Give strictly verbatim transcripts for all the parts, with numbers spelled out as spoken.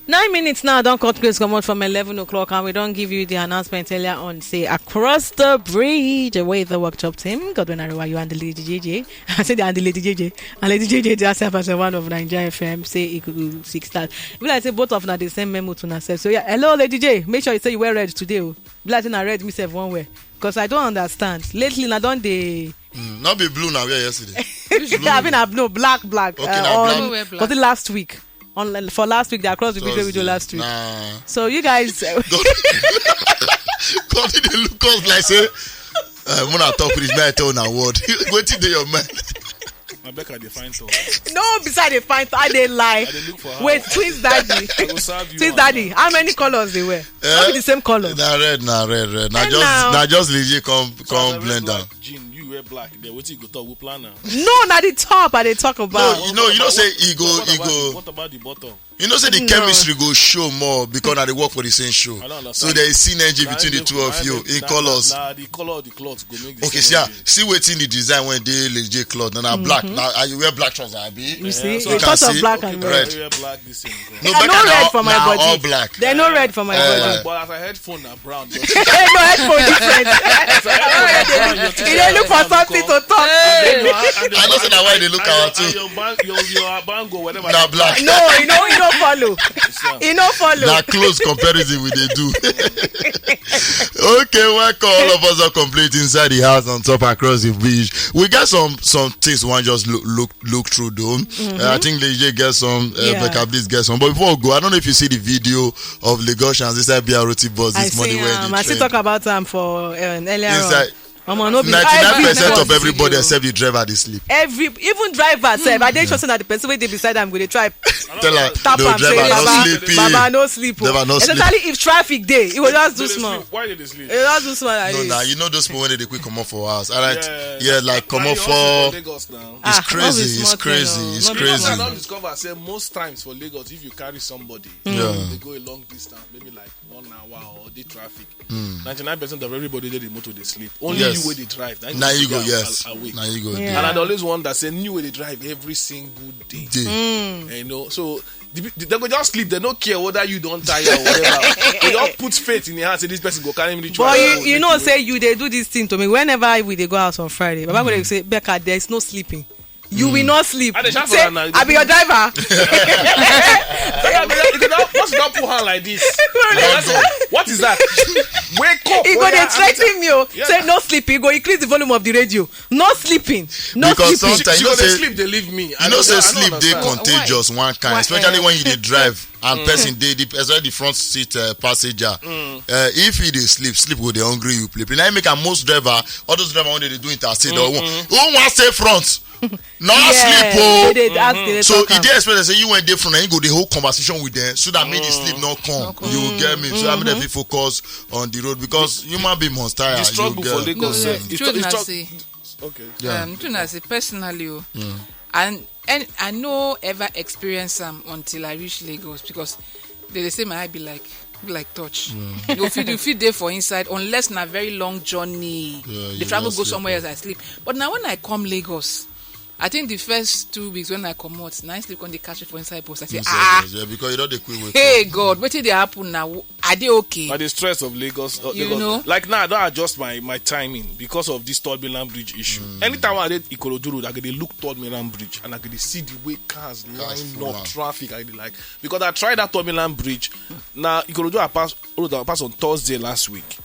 Nine minutes now, don't cut close come out from eleven o'clock, and we don't give you the announcement earlier on. Say, across the bridge, away the workshop team, Godwin Ariwa, you and the lady J J. I said, and the lady J J. And lady JJ, just have as a one of Nigeria F M, say it could six stars. Be like say both of them are the same memo to herself. So, yeah, hello, lady J. Make sure you say you wear red today. Oh. Be like say na red, me self one wear. Because I don't understand. Lately, I don't dey. Mm, not be blue now, yeah, yesterday. I mean, I know black, black. Okay, uh, na on, black. Wear black. Was it last week? On, for last week, they across the video, video Thursday. Last week. Nah. So you guys, uh, God, God, they look us like say, uh, when I talk with this man, tell na word. Wetin dey your mind? I beg I dey find talk. No, beside the fine, I dey lie. I dey look for her. Wait, twins daddy. I go serve you Twins one. Daddy, how many colors they wear? Not be the same color. Na red, na red, red. Na And just, now? na just legit come, So as come I wear blend down. Black jean, you wear black. Then wetin you go talk? We plan now. No, not the top. I dey talk about. No, you know, you know say e go, What e about, go. What about the bottom? You know say the No. Chemistry go show more because I dey work for the same show. I don't So understand. there is synergy Na between the make- two of na you make- in na- colors. Na the color of the cloth go make the Okay, see, ah, synergy. See wetin the design when they legit cloth. Na na black. Now you wear black trousers, abi? You see, so the You can color see black and red. red. Wear black this thing. No, I back no and red now, for my now body. All black. They no red for my Eh. body. But as I headphone na brown. But Hey, no headphone different. brown, your You dey look for something to talk. And your- and your I know say na why they look and our your- too. And your band, your your band go whatever. Na black. No, you know, you don't follow. You don't follow. Na close comparison we dey do. Okay, welcome all of us are complete inside the house on top across the bridge. We got some some things we want just look look look through though. Uh, I think Leje get some, uh, Yeah. Becca Bliss get some. But before we go, I don't know if you see the video of Lagosians inside B R O T bus I this morning see. Where Um, they I still trend. Talk about them for uh, earlier Inside on. Omo, no be ninety-nine percent every of everybody video. Except the driver they sleep. Every even driver sef, I dey sure say na the person wey dey beside am go dey try Tell her, tap no, am say driver, no baba, sleeping. Baba no sleep o. Driver no sleep. Especially if traffic dey, e go just do They dey small. Sleep. Why they dey sleep? E go just do small like No, this. Now you know those people when they quick come up for us. All right, Yeah, yeah, like come Now up you also for. Lagos now. It's Ah, no be crazy. small It's thing crazy. o. It's No be crazy. small I don discover say most times for Lagos, if you carry somebody, Yeah. they go a long distance, maybe like one hour or the traffic. Ninety-nine percent of everybody dey the motor they sleep. Only Yes. you wey dey drive. Now you go, dey yes. Awake. Now you go. Yeah. Yeah. And I dey always wonder say new wey dey drive every single day. Day. You know, so the, the, they go just sleep. They don't care whether you don't tire or whatever. They just put faith in the hand. Say this person go carry me reach. But my you, house. you know say you dey do this thing to me whenever we dey go out on Friday. Baba go dey say, Becca, there is no sleeping. You will not sleep. I dey shout for Say, her now. I be your driver. Say, I be like, you go just, once you don put hand like this, you go just say, what is that? Wake up! He go Oya, dey I threaten me o. Yeah. Say no sleeping. He go increase the volume of the radio. No sleeping. No Because sleeping. sometimes She you know go dey say sleep, they leave me. I you know don't- say I don't sleep dey understand. contagious one kind, Why? Especially when you dey drive and person dey the, especially the front seat uh, passenger. Uh, if he dey sleep, sleep go dey hungry you play play. Now you make am most driver, all those driver when they dey do interstate or one, who wan stay front? No sleep o. They dey ask, they dey So talk e am. Dey expensive say you when dey front, na you go dey hold conversation with them so that make the sleep no come. You get me? So I mean, if you focus on the road because human being must tire. The struggle You for get- Lagos. No, Sef. no, It's true it's na talk- say, Okay. Yeah. um, true na say personally, oh, and and I no ever experience am until I reach Lagos because they dey say my eye be like be like touch. You fit you fit dey for inside unless na very long journey. Yeah, The you travel no go sleep. Somewhere else I sleep. But now when I come Lagos, I think the first two weeks when I comot, na sleep come dey catch me for inside bus. I say, Inside ah, bus, yeah, because you don dey quick wake hey up. God, wetin dey happen now? I dey okay. But the stress of Lagos, uh, You Lagos. Know? Like now, I don't adjust my, my timing because of this Third Mainland Bridge issue. Anytime I did Ikorodu Road, I get dey look Third Mainland Bridge and I get dey see the way cars line full up, up. Traffic. I dey like because I tried that Third Mainland Bridge. Now Ikorodu I pass, Ikorodu I pass on Thursday last week.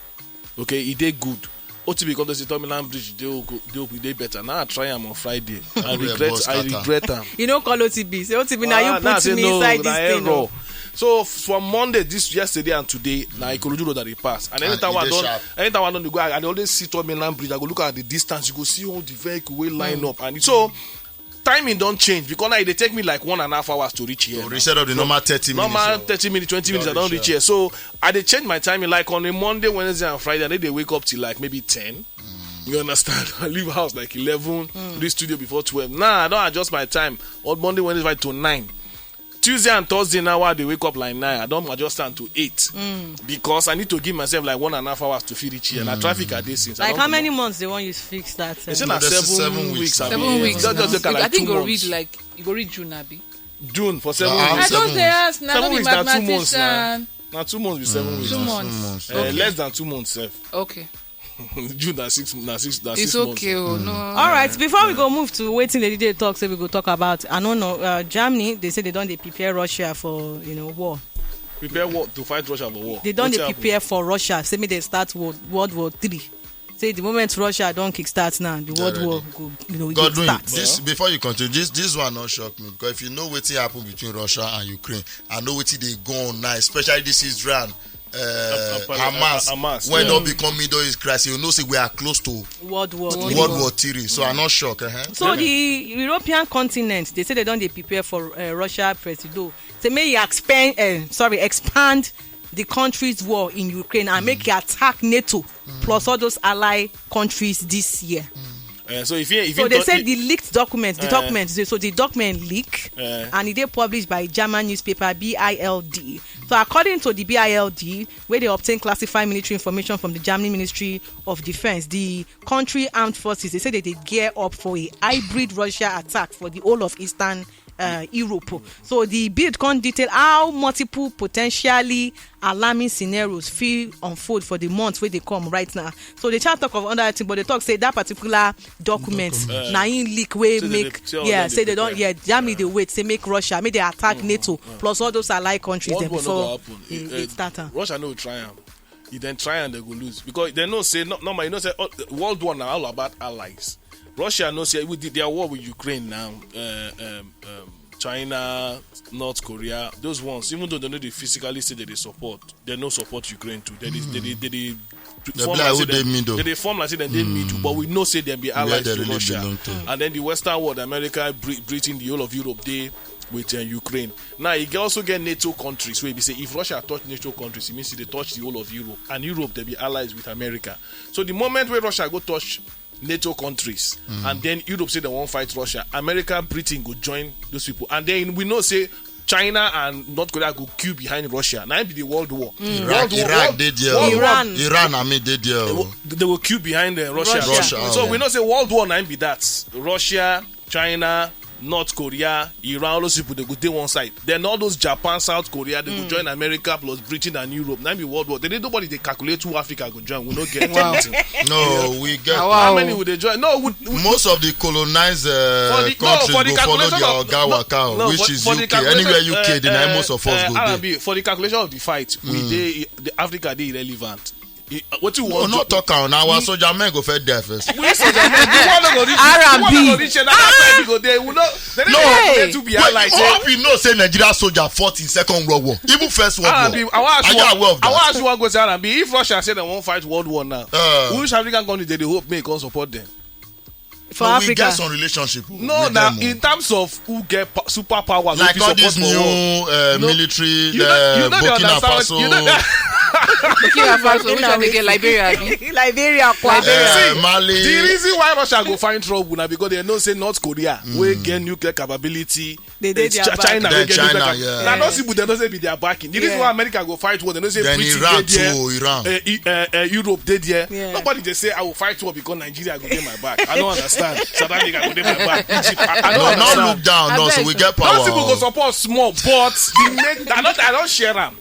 Okay, e dey good. O T B come to say Third Mainland Bridge dey okay, dey okay, dey better. Now I try am on Friday. I Yeah, regret. bus I scatter. Regret am. You know, call O T B. Say O T B now Ah, you nah, I put say me no, inside na this thing. error. Oh. So from Monday, this yesterday and today, na Ikorodu Road that they pass. And Ah, anytime e I dey don, sharp. anytime I don dey go, I, I dey always see Third Mainland Bridge. I go look at the distance. You go see all the vehicle wey line up, and so timing don change because now e dey take me like one and a half hours to reach here. So Now. instead of the normal thirty minutes. Normal uh, thirty minutes, twenty don minutes, I don reach reach here. Here. So I dey change my timing. Like on a Monday, Wednesday, and Friday, I no dey wake up till like maybe ten. You understand? I leave house like eleven, reach studio before twelve. Now I don adjust my time on Monday, Wednesday, Friday to nine. Tuesday and Thursday now, I dey wake up like nine. I don adjust am to eight because I need to give myself like one and a half hours to fit reach here. Na traffic I dey since. I Like don how comot. Many months they want you to fix that? They say Uh, na No, that's seven, seven weeks. weeks. Abi. Seven weeks. Just, just Now. take am like I think two go months. Read like you go read June, abi. June for seven Ah, I weeks. seven just dey ask na no Seven be weeks na two months na. mathematician. Na two months with seven Mm, weeks. Two na months. Two months. Eh, less than two months sef. Okay. June na six na six na It's six months. Okay. Oh, no. All right, before we go move to wetin the day talk say we go talk about, I don't know. Uh, Germany, they say they don't they prepare Russia for you know war. Prepare war to fight Russia for war. They don't Wetin they happen? Prepare for Russia. Say me they start world, world war three. Say the moment Russia don't kickstart now, the world They're war ready. go you know it Godwin, start. This before you continue, this this one not shock me because if you know what happen between Russia and Ukraine, I know what they go on now, especially this Israel, uh, Am- am- Hamas, Hamas, when yeah. don't become Middle East crisis, you know say we are close to World war. World World War. War Three. So I'm not shocked. Uh-huh. So the European continent, they say they don't they prepare for uh, Russia presido. Say may he expand, uh, sorry, expand the country's war in Ukraine and make it attack NATO plus all those allied countries this year. Eh, so if you if So you they talk- said the leaked documents, the Eh. documents, so the document leak Eh. and it dey published by German newspaper B I L D. So according to the B I L D, where they obtain classified military information from the German Ministry of Defense, the country armed forces, they say that they gear up for a hybrid Russia attack for the whole of Eastern uh, Europe. So the build can detail how multiple potentially alarming scenarios fit unfold for the months where they come right now. So they chat talk of another thing, but they talk say that particular document Document. na in leak wey So they make dey tell yeah them say they they don't prepare. yeah Germany they wait say make Russia make they attack NATO plus all those allied countries World then War no go before happen. it, Eh, it start am. Russia no try am. If dem try am, dem go lose because dem know say no, normal. You know say uh, World War na all about allies. Russia know say with the, their war with Ukraine now, uh, um, um, China, North Korea, those ones, even though they no dey physically say they dey support, they no support Ukraine too. They dey, they dey, they dey They form be like like who say dey dem, middle. they dey form like say dem dey middle, but we know say dem be allies they to really Russia. belong to. And then the Western world, America, Bri- Britain, the whole of Europe dey with uh, Ukraine. Now e get- also get NATO countries wey be say if Russia touch NATO countries, e mean say they touch the whole of Europe, and Europe they be allies with America. So the moment where Russia go touch NATO countries, and then Europe say they won't fight Russia, America, Britain go join those people, and then we know say China and North Korea go queue behind Russia. Now it be the world war. Iraq, World war, Iraq, they there. World Oh. War, Iran. Iran, I mean, they there. they Oh. will- they will queue behind uh, Russia. Russia. Russia, So oh. We know say world war now be that Russia, China, North Korea, Iran, all those people they go dey one side. Then all those Japan, South Korea, they go join America plus Britain and Europe. Now be world war. They nobody they calculate who Africa go join. We no get anything. No, we get. Wow. How many would they join? No, would, would Most of the colonized uh, for the, no, countries for the go follow calculation their of, oga no, waka, no, which for, is for U K. The calculation- Anywhere U K, uh, then uh, most of us uh, go there. R and B, for the calculation of the fight, we dey the Africa dey irrelevant. What you Oh, want? not talk am. Now our soldier men go first die first. We soldier men, the one no go reach. R and B. The one no go reach. That fight go dey. We no. They no No. calculate to be Wait, allies. you Eh? hope you know say Nigeria soldier fought in Second World War, even First World R and B. War. I wan ask Are you. You aware of I wan that? Ask you one question. R and B. If Russia say they wan fight World War now, Uh. Which African country they dey hope make come support them? For No, we Africa. Get some relationship. No, with now them, oh. In terms of who get pa- superpowers, Like who all fit this support new for war. uh, No, military, you know, uh, you know they Burkina understand. Faso. You know, Burkina Faso, which one they get? Liberia, abi? Liberia, kwa. Liberia. Uh, see, Mali. The reason why Russia go find trouble now because they know say North Korea wey get nuclear capability. They dey eh, their Chi- back. China Then wey get nuclear China, cap- yeah. Now those people they know say be their backing. The reason Yeah. Why America go fight war, they know say Then Britain Iran dey there, too, Iran. Uh, I- uh, uh, Europe dey there. Yeah. Nobody they say I will fight war because Nigeria go get my back. I don't understand. South Africa go get my back. Egypt, I, I don't No, understand. not look down. No, so we get power. Those people go Oh. Support small, but the main, I don't, I don't share them.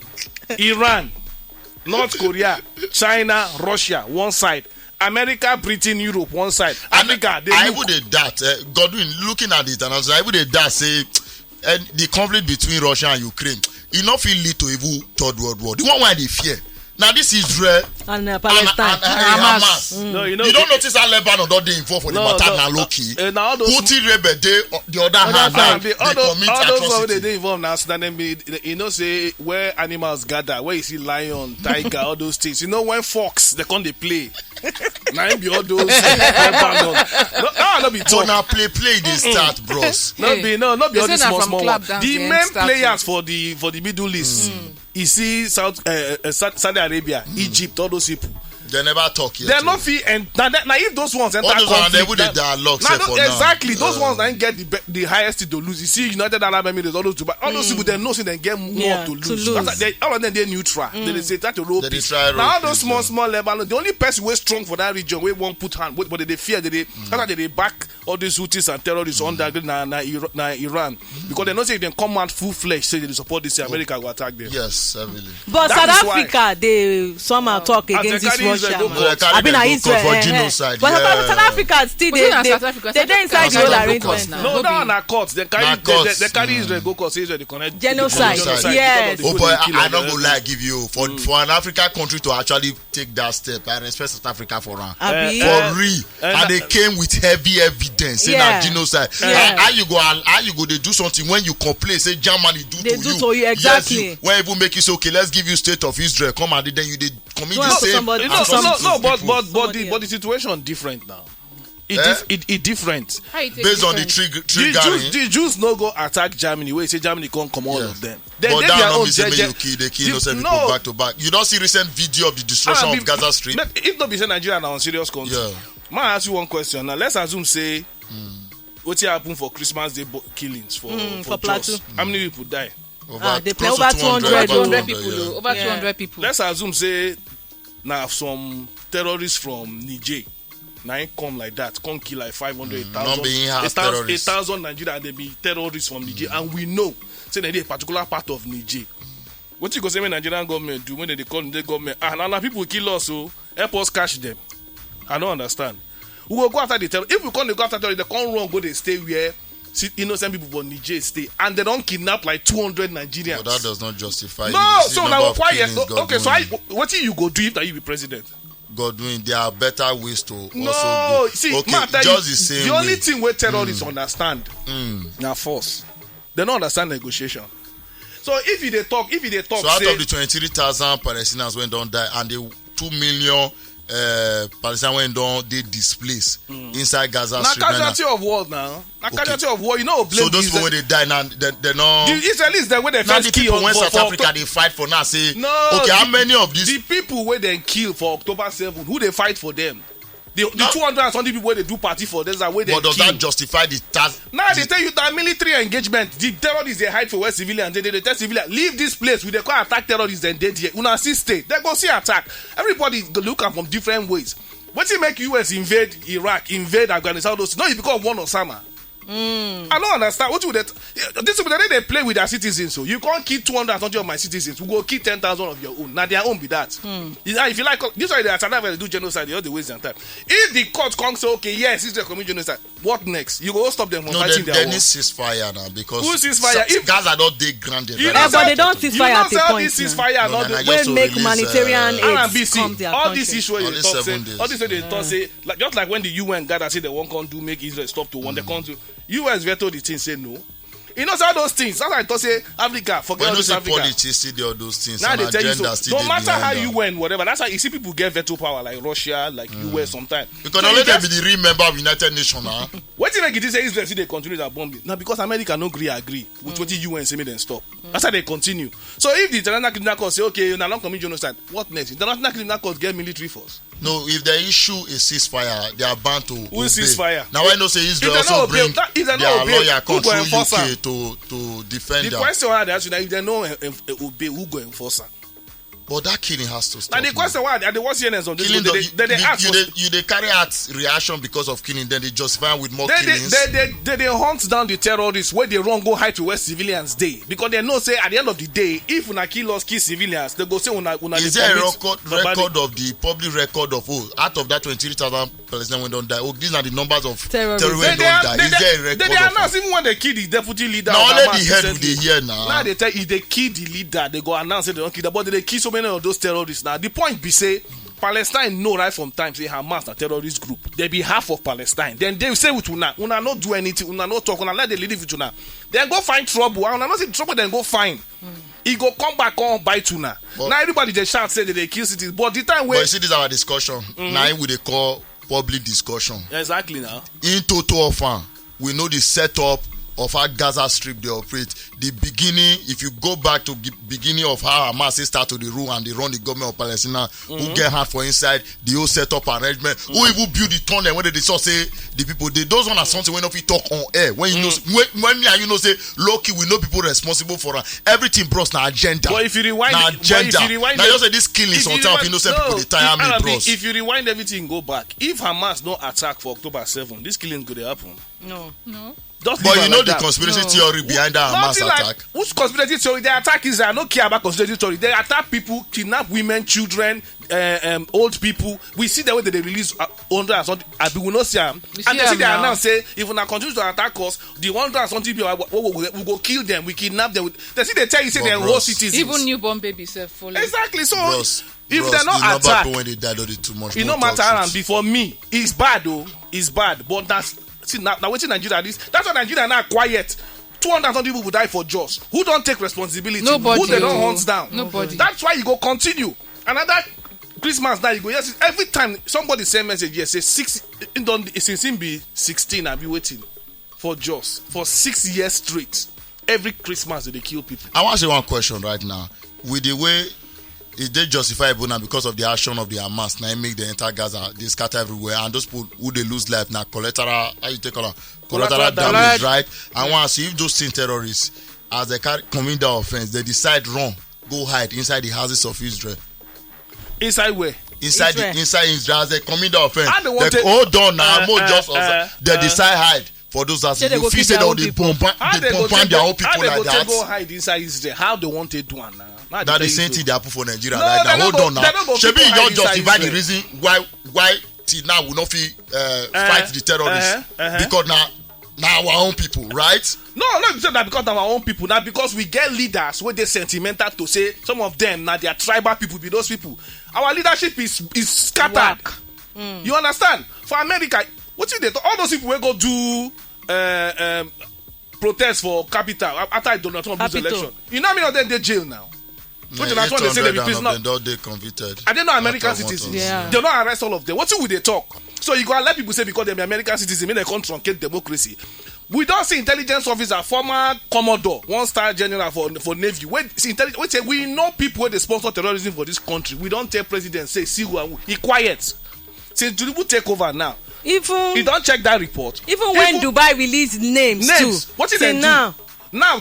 Iran, North Korea, China, Russia, one side. America, Britain, Europe, one side. Africa, they I look. Even dey that uh, Godwin looking at it and I was like, I even dey that say uh, the conflict between Russia and Ukraine, e no fit lead to even third world war. The one wey I dey fear na this Israel And uh, and, Palestine. and, and Hamas. No, you know, You don't notice how Lebanon don dey involved for the No, matter no, na low key. uh, na all those Houthi rebel dey uh, the other hand Now, and the, dey all those, commit all those ones wey atrocity. They dey involved now. So then be, you know say where animals gather, where you see lion, tiger, all those things. You know when fox they come dey play. Now be all those. Lebanon. No, no, no be So talk. na play play dey start, bros. No be no, no be They all say these na small from small club one. down The there main start players to- for the for the Middle East, you see South uh, uh, Sa- Saudi Arabia, Egypt, all those people. They never talk yet. They no fit and now, that- now if those ones enter All those ones, they conflict, would dey that- dialogue now sef those- for now. Exactly, those Uh, ones that get the be- the highest to lose. You see United Arab Emirates, all those Dubai, all those people they know say they get more Yeah, to to lose. lose. That's why they, all of them they neutral. They dey say try to roll They dey peace. try roll Now all those peace, small yeah. Small Lebanon, the only person wey strong for that region wey won't put hand, but they dey fear, they dey that's why they dey back all these Houthis and terrorists under na na Ira- na Iran, because they know say if they come out full flesh say they dey support this thing, America go attack them. Yes, heavily. But That South is why- Africa dey somehow talk As against they this carry Russia Israel go man. court. They carry Abi na them go Israel court for eh, eh. genocide, But South yeah. South Africa still But dey na dey South Africa, they South dey inside the Africa whole na arrangement court na. na. No, No no, be- na court. They carry Na they, court. they, they carry Israel go court. Say Israel dey connect. Genocide, Genocide. Yes. Oh People boy, dey I, kill I and no go everything. Lie give you for for an African country to actually take that step. I respect South Africa for am. Abi. For real, Eh, and they came with heavy evidence say Yeah. na genocide. Yeah. How, how you go al- how you go dey do something when you complain say Germany do They to do you? to you, Yes, exactly. you, when even make you say okay, let's give you state of Israel, come and then you dey commit Do the am to same somebody. No, atrocity no, no, to but people. but but the Somebody but the situation different now. It Eh? dif- it, it different. How you take Based on the different? trigger The triggering. Jews, the Jews no go attack Germany. Wey say Germany come comot all Yes. of them. They But dey that their no own. Mean say They- make they- you kill, they kill the- innocent no. People back to back. You don't see recent video of the destruction Ah, of be- Gaza Strip. Make- If no be say Nigeria na on serious country. Yeah. Ma ask you one question now. Let's assume say wetin happen for Christmas Day bo- killings for Mm, for for Plateau. Jos. How many people die? Over, Ah, they close play to over two hundred Over over two hundred oh. people. Yeah. Oh, over Yeah. two hundred people. Let's assume say na some terrorists from Niger na him come like that, come kill like five hundred, Mm, not being a house thousand, a terrorists. thousand Nigeria, they be terrorists from Niger, and we know say na dey a particular part of Niger. Wetin you go say make Nigerian government do when they dey call the government? Ah, na na people kill us o, help us catch them. I don't understand. We go go after the terror. If we come dey go after terror, they come run go dey stay where see innocent people for Niger stay, and they don kidnap like two hundred Nigerians. But that does not justify. No, the so number now of quiet. killings O- God Okay, so I, doing. Wetin you go do if na you be president? God doing, there are better ways to No, also go. see, Okay, ma, tell just you, the same the only way. Thing wey terrorists understand na force. They don't understand negotiation. So if you dey talk, if you dey talk, So out say, of the twenty-three thousand Palestinians wey don die and the two million uh, Palestinians wey don dey displaced inside Gaza na Strip right now. Casualty of war now. Na Okay. Casualty of war. You know, blame So those the people wey Israel- dey die now, they, they no. the Israelis dem wey dem Now first the kill people wey for, South for Africa dey fight for now say, No, okay, how the- many of these? The people wey dem kill for October seven, who dey fight for them? The, the No. two hundred and something people wey dey do party for desert wey dem But does kill. That justify the tax? Now they tell you that military engagement, the terrorists dey hide for where civilians dey, they dey tell civilians, "Leave this place, we dey come attack terrorists," dem dey there. Una see state, they go see attack. Everybody go look am from different ways. Wetin make U S invade Iraq, invade Afghanistan, all those things? No, you become one Osama. I don't understand. What you that these people they dey play with their citizens. So you can't kill two hundred and something of my citizens. We go kill ten thousand of your own. Now their own be that. You know, if you like, this why they are they do genocide. They all the waste their time. If the court come say, "Okay, yes, Israel commit genocide," what next? You go stop them from No, fighting they, their they war. Need ceasefire now because Who ceasefire? Sa- If- Gaza don dey grounded. You Right know Eh, now. But say- they don cease you fire know at say a all point this now. ceasefire No, no no, dey no, Wey just to make release, humanitarian uh, aid R and B C, come their all these country. issues wey All dey these talk say, seven days. all these wey dey talk say, like, just like when the U N gather say they wan come do make Israel stop to one, they come do U S veto the thing say no. You know say all those things. That's why I talk say Africa, forget When all you this see Africa. Politics still dey all those things. Now And they tell you agenda so. Still No dey matter behind how am. U N whatever, that's why you see people get veto power like Russia, like U S sometimes. Because So only you dem get- be the real member of United Nations now. Wetin make you think say Israel still dey continue that bombing? Na because America no gree agree with wetin U N say make dem stop. That's how they continue. So if the International Criminal Court say, "Okay, una don commit genocide," what next? International Criminal Court get military force. No, if they issue a ceasefire, they are bound to Who obey. Ceasefire? Now I know say Israel If they also no obey, bring that- if they their no obey, lawyer who come go through enforce U K am? To to defend The them. Question I dey ask you now, if they no en- en- obey, who go enforce am? But that killing has to stop. Now the Now. Question why I dey watch C N N on this, Killing they, the, they, they, you, ask you, for dey, you dey carry out reaction because of killing, then they justify with more they, they, killings. they, they, they, they hunt down the terrorists where they run go hide to where civilians dey, because they know say at the end of the day, if una kill us, kill civilians, they go say una una. Is dey there a commit record barbaric- record of the public record of, oh, out of that twenty-three thousand Palestinians wey don die? Oh, these are the numbers of Terrorists. terrorists wey They don dey- die. they Is dey- there a they record dey of announce am? Even when they kill the deputy leader. Na of only Hamas the head we recently. dey hear now. Now they tell, if they kill the leader, they go announce say they don kill them, but they dey kill so many of those terrorists now. The point be say Palestine know right from time say Hamas na terrorist group. They be half of Palestine. Then they say with una, una no do anything, una no talk, una let the lead with una. Then go find trouble. Una no see the trouble, then go find. E go come back, come bite una. But- Now everybody dey shout say they dey kill cities, but the time But wey you see, this our discussion. Now we dey call public discussion. Exactly now. In total of am, we know the setup of how Gaza Strip dey operate. The beginning, if you go back to the beginning of how Hamas dey start to dey rule and dey run the government of Palestine, who get hand for inside the whole setup arrangement, who even build the tunnel wey dey dey sure say the people dey. Those one are something wey no fit talk on air. When you know, when, when me and you know say low key, we know people responsible for am. Everything, bros, na agenda. But if you rewind, na but if agenda. You rewind, na just say this killing, if you sometimes rewind, innocent people dey tire me, bros. If you rewind everything, go back. If Hamas no attack for October seven, this killing go dey happen. No. No. Just leave am like that. But you know the conspiracy theory behind that Hamas attack? Nothing like, which conspiracy theory? They attack Israel. I no care about conspiracy theory. They attack people, kidnap women, children, uh, um, old people. We see the way that they release uh, hundred and something. I will not see them. And they see they announce say, if una continue to attack us, the hundred and something people, we, we, we, we go kill them, we kidnap them. They see they tell you say they whole citizens. Even newborn baby sef follow. Exactly. So if they no attack, the number of people wey dey die don dey too much. E no matter am. Before me, it's bad o, it's bad. But that's, see, na, na wetin Nigeria is. That's why Nigeria now quiet. Two hundred and something people die for Jos. Who don take responsibility? Nobody. Who they don hunt down? Nobody. That's why e go continue. Another Christmas now, you go hear say every time somebody send message here, say six, e don, since him be sixteen, I be waiting for Jos for six years straight. Every Christmas they dey kill people. I wan say one question right now. With the way e dey justifiable now because of the action of the Hamas, na im make dem enter Gaza, dey scatter everywhere, and those people who dey lose life na collateral, how you take call am? Collateral damage, right? I wan ask you, if those same terrorists, as they carry commit that offense, they decide run, go hide inside the houses of Israel. Inside where? Inside the, inside Israel, as they commit that offense. How they want to hold on now, uh, more uh, just uh, they uh, decide hide for those houses. You feel say they go bombard, they bombard their own people like that. How they go take go hide inside Israel? How they want to do am now? Now the same thing dey happen for Nigeria right now. Hold on now. Shebi you don justify the reason why why till now we no fit uh, fight the terrorists because na na our own people, right? No, no be say na because na our own people. Na because we get leaders wey dey sentimental to say some of them na their tribal people be those people. Our leadership is is scattered. You understand? For America, wetin dey talk, all those people wey go do uh, um, protest for capital a- after Donald Trump lose election, you know how many of them dey jail now? Which na true dey say they be prisoner. Dem don dey convicted. Are they not American citizens? Yeah. They no arrest all of them. Wetin we dey talk? So you go and let people say because they be American citizens, make dem come truncate democracy. We don see intelligence officer, former commodore, one star general for for navy. Wey see intelligence, wey say we know people wey dey sponsor terrorism for this country. We don tell president say see who and who. He quiet. Since Tinubu take over now, even he don check that report. Even when Dubai release names, names too, wetin dem do now? Now,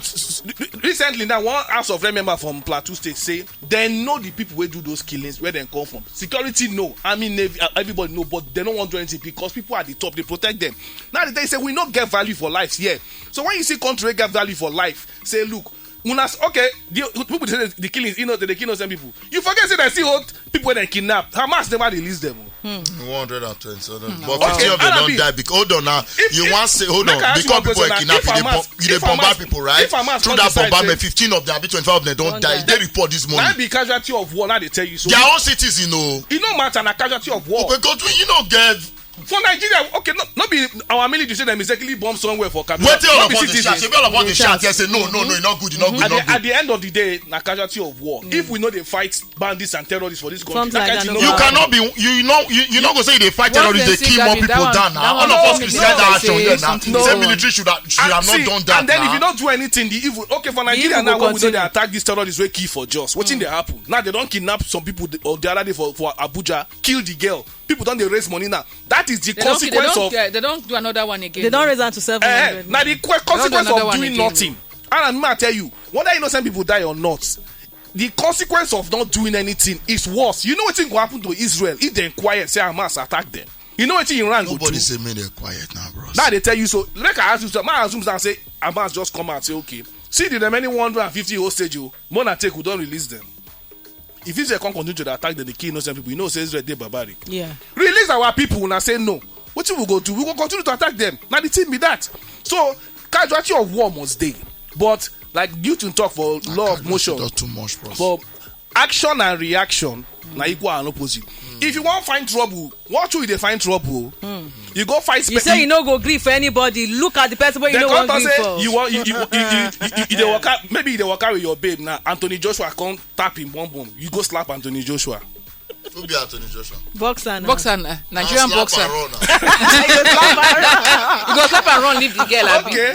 recently now, one House of Rep member from Plateau State say they know the people wey do those killings, where dem come from. Security know, army, navy, uh, everybody know, but they no wan do anything because people at the top dey protect them. Now they say we no get value for life here. So when you see country wey get value for life, say look, una s- okay, the people dey say the killings, you know, they kill innocent people. You forget say they still hold people wey dem kidnap. Hamas never release them. One hundred and twenty. But fifteen of them don die. Bec- hold on now. You wan say, hold on, because people wey kidnap, you dey bomb- you dey bombard people, right? Through that bombardment, fifteen of them, abi twenty-five of them don die. They report this morning. Na be casualty of war. Now they tell you so. Their own citizen o. E no matter, na casualty of war. Because we, you no get for Nigeria, okay, no, no be our military say dem mistakenly bomb somewhere for Kaduna. Wetin all of us dey shout? Shebi all of us dey shout here say no, no, no, e no good, e no good, e no good. At the end of the day, na casualty of war. If we no dey fight bandits and terrorists for this country, that kind thing no go happen. You cannot be, you know, you, you no go say you dey fight terrorists, dey kill more people down now. All of us criticize that action here now. Say military should have, should have not done that. And then if you no do anything, the evil. Okay, for Nigeria now, when we no dey attack these terrorists wey kill for Jos, wetin dey happen? Now they don kidnap some people the, or the other day for, for Abuja, kill the girl. People don dey raise money now. That is the consequence of. They don do another one again. They don raise am to seven hundred. Eh, na the consequence of doing nothing. And I tell you, whether innocent people die or not, the consequence of not doing anything is worse. You know wetin go happen to Israel if dem quiet, say Hamas attack them? You know wetin Iran go do? Nobody say make dem quiet now, bros. Now they tell you so. Make I ask you, so I assume now say Hamas just come out say, okay, see the remaining one hundred and fifty hostage, oh, make una take, we don release them. If Israel come continue to dey attack them, dey kill innocent people, you know say Israel dey barbaric. Yeah. Release our people, una say no. Wetin we go do? We go continue to attack them. Na the thing be that. So casualty of war must dey. But like Newton talk for law of motion, too much, bros. For action and reaction, na equal and opposite. If you wan find trouble, watch who you dey find trouble. You go fight. You say you no go gree for anybody. Look at the person wey you no wan gree for. You wan, you, you, you, you, you, you dey waka, maybe you dey waka with your babe now. Anthony Joshua come tap him bum bum. You go slap Anthony Joshua. Who be Anthony Joshua? Boxer na. Boxer na, Nigerian Slap boxer. And run now. You go slap am. You go slap and run leave the girl, abi. Okay.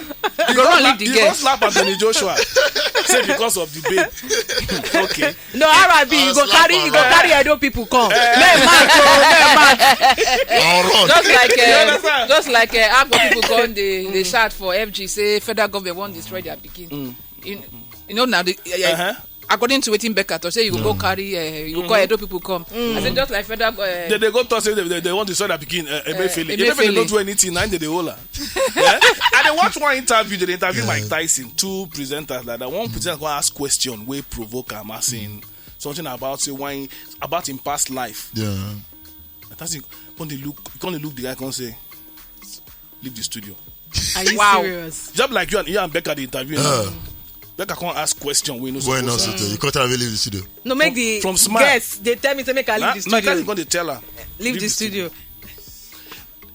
You go run leave the You go girl. Slap Anthony Joshua. Say because of the babe. Okay. No, R I B, you go Slap carry, and you go run. Carry Edo people come. Men mad, oh, men mad. And run. Just like uh, understand? Just like uh, Akwa people come, they they shout for F G, say federal government wan destroy their pikin. You, you know now, the, uh, Uh-huh. according to wetin Becca talk, say you go go carry, uh, you go call Edo people come. I say just like federal. Uh, They, they go talk say they, they, they want to sort that pikin uh, Emefiele. Eh, Emefiele Emefiele. Don't do anything. Now they dey hold her. Yeah? And they watch one interview. They interview Mike Tyson. Two presenters like that. One presenter go ask question wey provoke am, as in something about say why about him past life. Yeah. And Tyson come dey look, come dey look the guy, come say, "Leave the studio." Are you Wow. Serious? Just like you and you and Becca the interview. Uh, Becca come ask question wey no Boy, no, suppose ask. sit. You can't really leave the studio. No, make the From smile. Guests they tell me say make I leave Na the Mike Tyson studio. Come dey tell her. Leave the studio.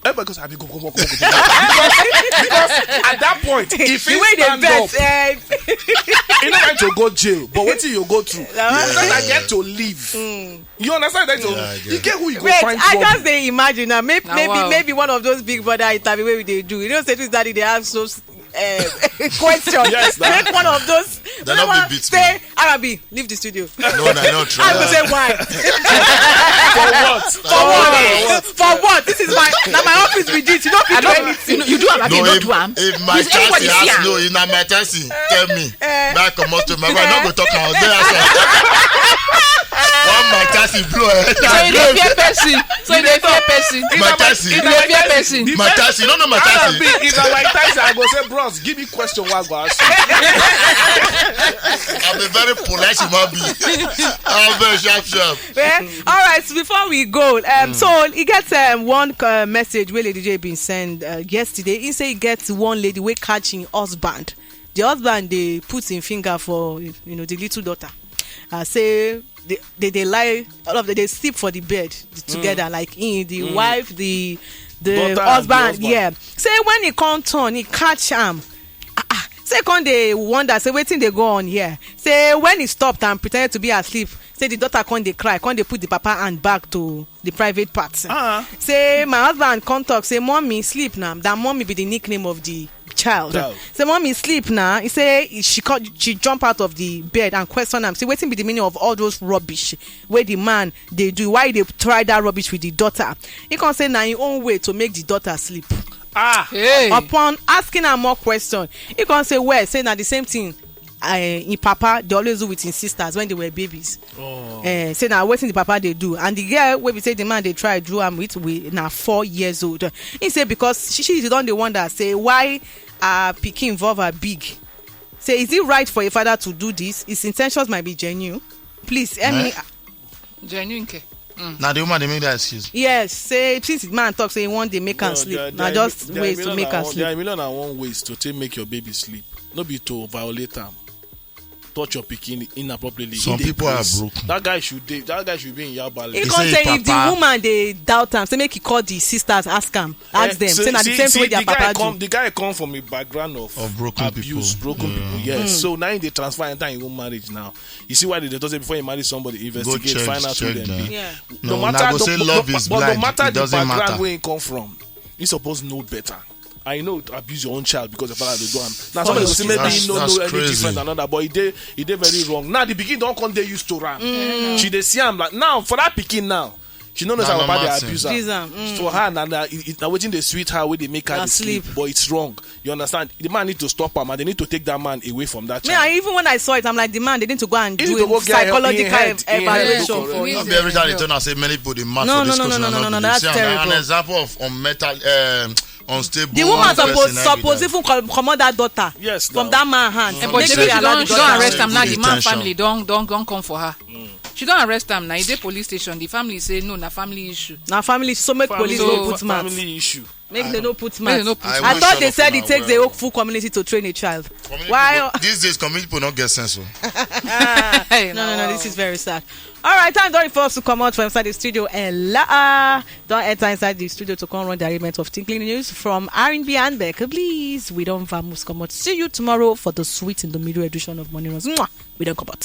Everybody goes, "Abi, go, go, go, go, go." Because at that point, if The he way they stand bet, up, eh, he no going to go jail. But wetin you go through, Yeah. you just get to leave. You understand that? So Yeah, I get you get who you go wait, find I from. Just dey imagine now. Maybe Na maybe wow. Maybe one of those Big Brother interview wey we dey do. You know, say this daddy they have so uh, question. Yes, na. Make one of those. They no be beat Say R I B, leave the studio. No, no, I don't try. I go say why? For what? For what? For what? This is my now my office with this. You don't fit do I don't. anything. You, know, you do am. I No, don't if, do am. If my Is anybody Tyson see ask am? No, if na my Tyson tell me, Eh. back comot to my wife, no go talk am. There, sir. One my Tyson blow. Eh. So you dey fear person. So you dey fear person. My Tyson. You dey fear person. My Tyson, no, no, my R I Tyson. B, if na my Tyson, I go say, "Bros, give me question wey I go ask you." I'm a very polite human being. I'm very sharp, sharp. Yeah. All right. So before we go, um, so he gets um, one uh, message wey Lady J been send uh, yesterday. He say he gets one lady wey catch him husband. The husband dey put him finger for you know the little daughter. Uh, say they they dey lie all of them dey sleep for the bed together like him the wife the the Daughter and the husband, husband. Yeah. Say when he come turn he catch am. Ah, ah. Say come dey wonder say wetin dey go on here. Say when he stopped and pretended to be asleep, say the daughter come dey cry, come dey put the papa hand back to the private part. Ah. Say my husband come talk say mommy sleep now. That mommy be the nickname of the child. Child. Say mommy sleep now. He say she come, she jump out of the bed and question am say wetin be the meaning of all those rubbish wey the man dey do, why he dey try that rubbish with the daughter. He come say na him own way to make the daughter sleep. Ah. Hey. Upon asking am more question, he come say well say na the same thing uh, him papa dey always do with him sisters when they were babies. Uh, say na wetin the papa dey do and the girl wey be say the man dey try do am with we na four years old. He say because she, she don dey wonder say why her pikin vulva big. Say is it right for a father to do this? His intentions might be genuine. Please help me. Eh? Genuine care. Now the woman they make that excuse. Yes, say since the man talk say he wan dey make am No, sleep they are- na they are- just they are ways to million make and am one- sleep. There are million and one ways to take make your baby sleep. No be to violate am, touch your pikin inappropriately. Some He dey people are craze. broken. That guy should dey. That guy should be in Yaba. He He come say say him if the papa- woman dey doubt am say make he call the sisters ask am ask Eh, them so say na see- the same see, way their the guy papa come, do. The guy come from a background of Of broken abuse, people. Broken Yeah. people. Yes. So now he dey transfer enter him own marriage now. You see why they dey talk say before you marry somebody, investigate, Check- find out who check dem them. be. Yeah. No No, matter na go the, say no- love no- is but blind. No matter It the doesn't background matter. Where he come from, he suppose know better. I know to abuse your own child because your father dey do am. Now somebody go say maybe That's- he no that's know any crazy. Different than another, but he dey he dey very wrong. Now the pikin don come dey used to am. She dey see am like now for that pikin now. She no know Na say her papa normal dey thing. Abuse am. Abuse am, mm. So her na na it- it- na wetin dey sweet her wey dey make her Na dey sleep. Sleep. But it's wrong. You understand? The man need to stop am and they need to take that man away from that Me, child. I, even when I saw it, I'm like, the man, they need to go and He do need to a go get help. psychological He head- he head evaluation go for correct. him. Not be every time they turn and say many people they mad No, for this no, no, question. no, And no, not no, be that's this. See, an- an terrible. example of unmet- um, unstable. The woman person suppose na suppose be even com- comot that daughter Yes, from now. That man hand. But Make she they don allow the she don daughter. Arrest am now. The man Detention. Family don don don come for her. She don arrest am now. E dey police station. The family say no, na family issue. Na family, so make police So- no put mouth. Family issue. Make they no put Make they mouth. no put I I wish thought all they of said una it takes a well. whole full community to train a child. Community Why? People, these days, community people not get sense. Oh. Hey, No, no, no, this is very sad. All right, time don for us to come out from inside the studio. Ella don enter inside the studio to come run the arrangement of tinkling news from R and B and Beck. Please, we don't vamoose come out. See you tomorrow for the sweet in the middle edition of Morning Runs. Mwah. We don't come out.